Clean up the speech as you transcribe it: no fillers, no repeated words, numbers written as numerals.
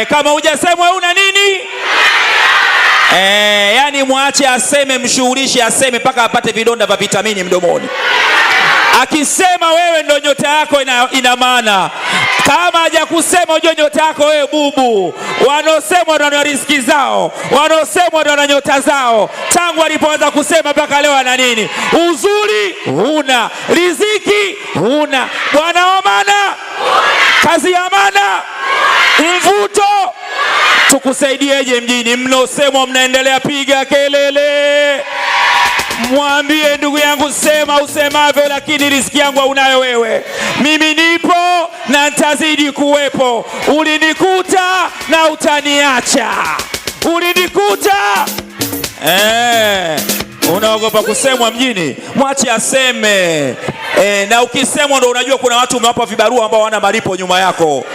Kama hujasemwa una nini? Yani mwache aseme, mshughulishe aseme mpaka apate vidonda vya vitamini mdomoni. Akisema wewe ndo nyota yako ina maana. Kama hajakusema ujue nyota yako wewe bubu. Wanaosemwa ndo wana riziki zao, wanaosemwa ndo wana nyota zao. Tangu alipoanza kusema mpaka leo ana nini? Uzuri huna, riziki huna, bwana wa maana, kazi ya maana, mvuto. Tukusaidieje mjini? Mnaosemwa mnaendelea, piga kelele. Mwambie ndugu yangu, sema usemavyo, lakini riziki yangu haunayo wewe. Mimi nipo na nitazidi kuwepo. Ulinikuta na utaniacha, ulinikuta. Unaogopa kusemwa mjini? Mwache aseme. Na ukisemwa ndo unajua kuna watu umewapa vibarua ambao hawana malipo nyuma yako.